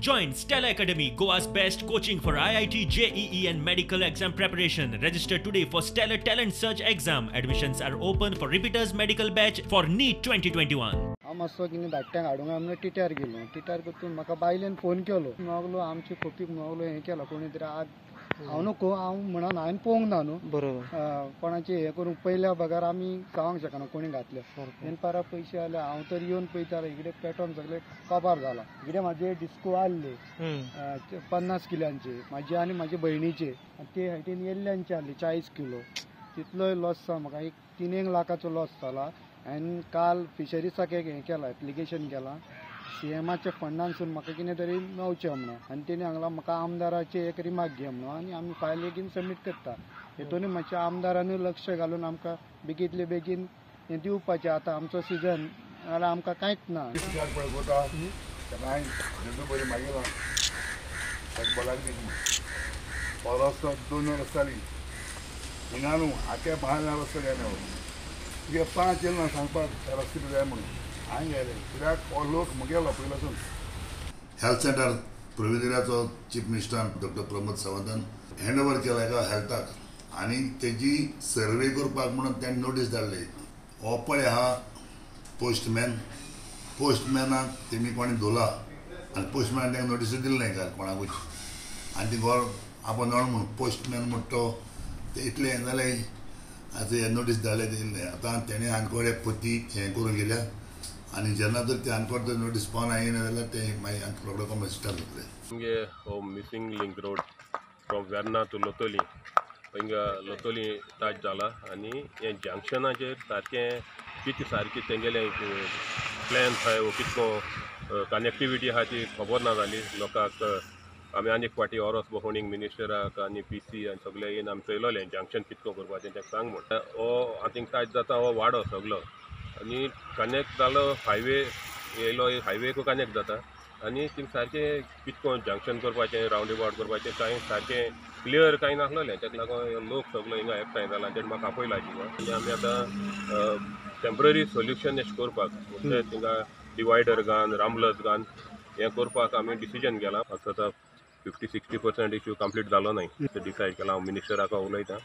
Join Stellar Academy, Goa's best coaching for IIT, JEE and medical exam preparation. Register today for Stellar Talent Search exam. Admissions are open for repeaters medical batch for NEET 2021. हांव मातसो कितें धाकट्यांक हाडूंक काय म्हणून टिट्यार गेलो. टिट्यार वचून म्हाका बायलेन फोन केलो, म्हणलो आमची खोपीक म्हणलो हें केलां कोणी तरी आग. हांव नको हांव म्हणून हांवें पळोवंक ना न्हू. बरोबर. कोणाचें हें करूंक पयल्या बगर आमी जावंक शकना कोणी घातले. तेन पारा पयशे आले हांव तर येवन पळयता इकडे पेटोन सगळे कबार जाला. इकडे म्हाजे डिस्को आहले 50 किलांचे म्हाजे आनी म्हाजे भयणीचे, ते सायडीन येल्ल्यांचे आहले 40 किलो. तितलोय लॉस जाला म्हाका, एक 3 लाखाचो लॉस जाला. आनी काल फिशरीजाक एक हें केलां, एप्लिकेशन केलां सीएमाच्या फंडांसून म्हाका कितें तरी मेवचें म्हणून. आनी तेणी सांगलां म्हाका आमदाराचें एक रिमार्क घे म्हणून, आनी आमी फायल बेगीन सबमीट करता. हेतून मातशें आमदारानूय लक्ष घालून आमकां बेगींतले बेगीन हें दिवपाचें. आतां आमचो सिजन जाल्यार आमकां कांयच ना. हिंगा न्हू आख्या भायर रस्तो गेले तुगे 5 येयला सांगपाक रस्ते जाय म्हणून हांवें गेलें कित्याक हो लोक म्हगेलो पयल्यासून. हेल्थ सेंटर प्रविदेराचो चीफ मिनिस्टरान डॉक्टर प्रमोद सावंतान हँड ओवर केला एका हेल्थाक, आनी तेजी सर्वे करपाक म्हणून ताणें नोटीस धाडली. हो पळय आहा पोस्टमॅन, पोस्टमॅनाक तेमी कोणें धुला आनी पोस्टमॅनान तांकां नोटीसूय दिली ना काल कोणाकूच, आनी ती घर आपण जाण म्हणून पोस्टमॅन म्हणटा तो ते इतलें हें जालें. आतां हे नोटीस धाडले दिल्लें. आतां तेणें आनकोड पोती हें करून गेल्या, आनी जेन्ना तर ते आनकोड जर नोटीस पावना येयना जाल्यार ते मागीर रोखडो कॉमर्स स्टार्ट जातलें. आमगे हो missing link road from Verna to Loutolim, हिंगा लोतोली टच जाला आनी हे जंक्शनाचेर सारकें कितें सारकें तेंगेलें प्लॅन आहाय वो कितको कनेक्टिविटी आहा ती खबर ना जाली लोकांक. आमी आनी एक फावटी ओरोस बफोणींग मिनिस्टराक आनी पी सी आनी सगळे येवन आमी चोयलोलें जंक्शन कितको करपाचें तें सांग म्हण. हो आतां थिंग टच जाता हो वाडो सगलो आनी कनेक्ट जालो हायवे येयलो, हायवेकू कनेक्ट जाता आनी थिंग सारकें कितको जंक्शन करपाचें रावंड एबावट करपाचें कांय सारकें क्लियर कांय नासलेलें. तेका लागून लोक सगलो हिंगा एकठांय जाला आनी तेणें म्हाका आपयला हिंगा. आनी आमी आतां टेंपररी सोल्युशन एशें करपाक म्हणजे थिंगा डिवायडर घान रामलस घान हें करपाक आमी डिसिजन केलां. आतां 50-60% इश्यू कंप्लीट जालो नाय, ते डिसायड केलां. हांव मिनिस्टराक उलयतां.